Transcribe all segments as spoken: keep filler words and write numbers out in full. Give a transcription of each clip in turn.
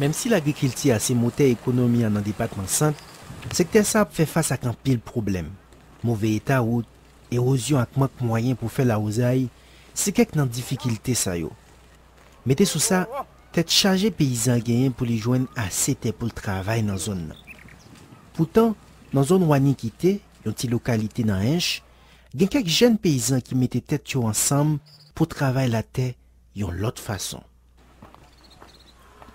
Menm si lagrikilti a se motè ekonomi an nan depatman Sant, sektè sa ap fè fas ak anpil pwoblèm. Move eta wout, ewozyon ak mank mwayen pou fè lawozay, se kèk nan difikilte sa yo. Mete sou sa, tèt chaje peyizan genyen pou li jwenn ase tè pou l travay nan zòn nan. Poutan, nan zòn Wanikite, yon ti lokalite nan Ench, gen kèk jèn peyizan ki mete tèt yo ansanm pou travay latè yon lòt fason.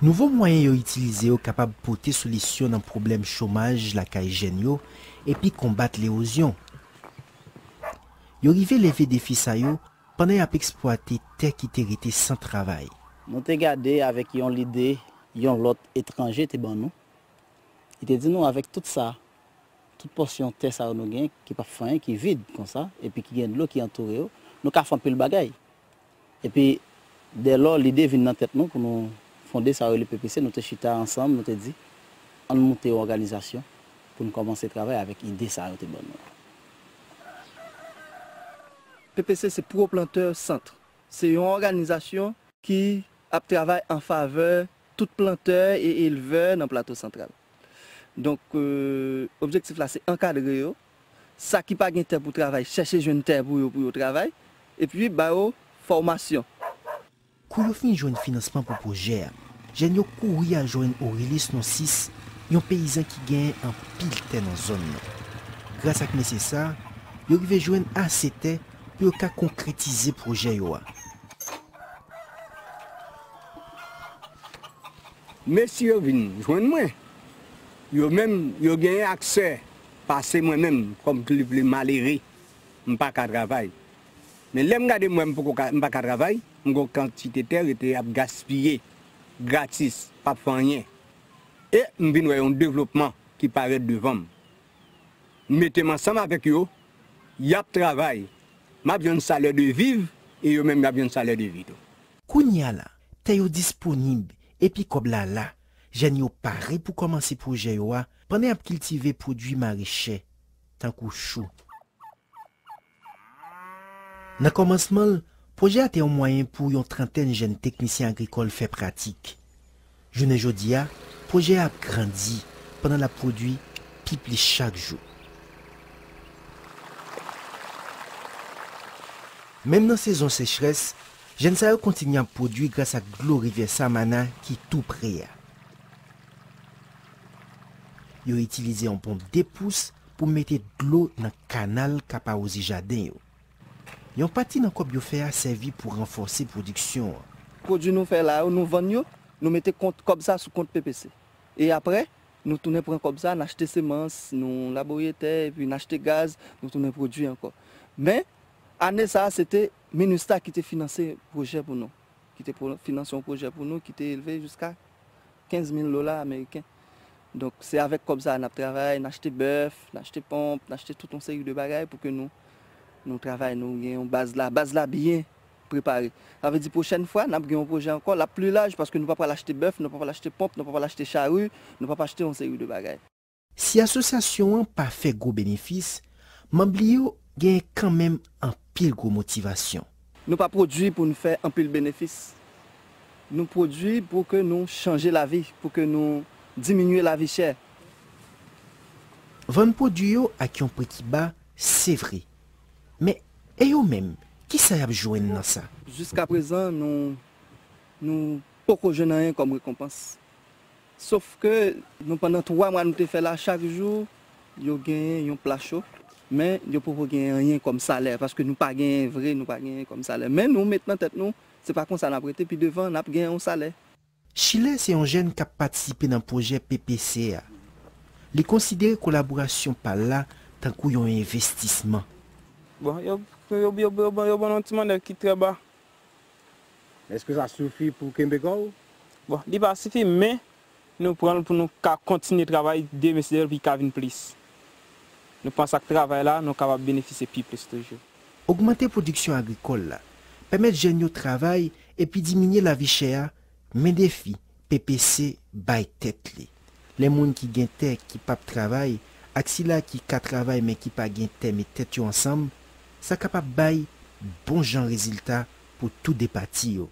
Nouvo mwayen yo itilize yo kapab pote solisyon nan pwoblèm chomaj lakay jèn yo epi konbat lewozyon. Yo rive leve defi sa yo pandan y ap eksplwate tè ki te rete san travay. Nou te gade avèk yon lide yon lòt etranje te ban nou. Li te di nou avèk tout sa, tout pòsyon tè sa yo nou gen ki p ap fè anyen, ki vid konsa, epi ki gen dlo ki antoure yo, nou ka fè anpil bagay. Epi, dèlò, lide vin nan tèt nou pou nou fonde sa yo rele P P C, nou te chita ansanm, nou te di, ann moute yon òganizasyon pou n kòmanse travay avèk ide sa yo te ban nou. P P C se Pro Planteur Centre. Se yon òganizasyon ki ap travay an favè tout plantè e elvè nan Plato Santral. Donk, euh, objektif la se ankadre yo. Sa ki pa gen tè pou travay, chèche jwenn tè pou yo, pou yo travay. Epi ba yo fòmasyon. Kou yo fin jwenn finansman pou pwojè a, jèn yo kouri al jwenn Orilis Nonsis, yon peyizan ki genyen anpil tè nan zòn nan. Gras ak mesye sa, yo rive jwenn ase tè pou yo ka konkretize pwojè yo a. Mesye yo vin jwenn mwen. Yo menm, yo genyen aksè pase mwen menm kòm pli, pli malere. M pa ka travay. Men lè m gade m wè m poko ka, m pa ka travay, m gon kantite tè rete ap gaspiye, gratis, p ap fè anyen. E m vin wè yon devlopman ki parèt devan m. M mete m ansanm avèk yo, y ap travay. M ap jwenn salè de viv e yo menm y ap jwenn salè de vi tou. Kounye a la, tè yo disponib epi kòb la la, jèn yo pare pou kòmanse pwojè yo a pandan y ap kiltive pwodui marechè, tankou chou. Nan kòmansman l, pwojè a te yon mwayen pou yon trantèn jèn teknisyen agrikòl fè pratik. Jounen jodi a, pwojè a ap grandi pandan l ap pwodui pi plis chak jou. Menm nan sezon sechrès, jèn sa yo kontinye ap pwodui gras ak dlo rivyè Samana ki tou pre a. Yo itilize yon ponp de pous pou mete dlo nan kanal k ap awoze jaden yo. Yon pati nan kòb yo fè a sèvi pou ranfòse pwodiksyon an. Pwodui nou fè la yo, nou vann yo, nou mete kont kòb sa sou kont P P C. E apre, nou tounen pran kòb sa, n achte semans, nou laboure tè, epi n achte gaz, nou tounen pwodui ankò. Men, ane sa a, se te Minustah ki te finanse pwojè pou nou, ki te pwo-, finanse yon pwojè pou nou ki te elve jiska kenz mil dola ameriken. Donk, se avèk kòb sa a n ap travay, n achte bèf, n achte ponp, n achte tout yon seri de bagay pou ke nou, nou travay, nou gen yon baz la, baz la byen prepare. Sa vle di pwochèn fwa, n ap gen yon pwojè ankò, l ap pli laj, paske nou pa pral achte bèf, nou pa pral achte ponp, nou pa pral achte chari, nou p ap achte yon seri de bagay. Si asosyasyon an pa fè gwo benefis, manm li yo genyen kanmenm anpil gwo motivasyon. Nou pa pwodui pou n fè anpil benefis. Nou pwodui pou ke nou chanje lavi, pou ke nou diminye lavi chè. Vann pwodui yo ak yon pri ki ba, se vre. Men, e yo menm, kisa y ap jwenn nan sa? Jiskaprezan, nou, nou poko jwenn anyen kòm rekonpans. Sof ke nou, pandan twa mwa nou te fè la, chak jou, yo genyen yon pla cho. Men, yo poko genyen anyen kòm salè, paske nou pa genyen vre, nou pa genyen kòm salè. Men nou met nan tèt nou, se pa konsa n ap rete, pi devan, n ap genyen yon salè. Chilè se yon jèn k ap patisipe nan pwojè P P C a. Li konsidere kolaborasyon pa l la tankou yon envestisman. Bon, yo, yo, yo, yo, yo, yo ban nou yon ti mannèv ki trè ba. Èske sa sifi pou kenbe kò w? Bon, li pa sifi, men nou pran l pou nou ka kontinye travay, demen si Dye vle, pou li ka vin plis. Nou panse ak travay la, nou kapab benefisye pi plis toujou. Ogmante pwodiksyon agrikòl la, pèmèt jèn yo travay epi diminye lavi chè a, men defi P P C bay tèt li. Lè moun ki gen tè ki p ap travay ak sila ki ka travay men ki pa gen tè met tèt yo ansanm, sa kapab bay bon jan rezilta pou toude pati yo.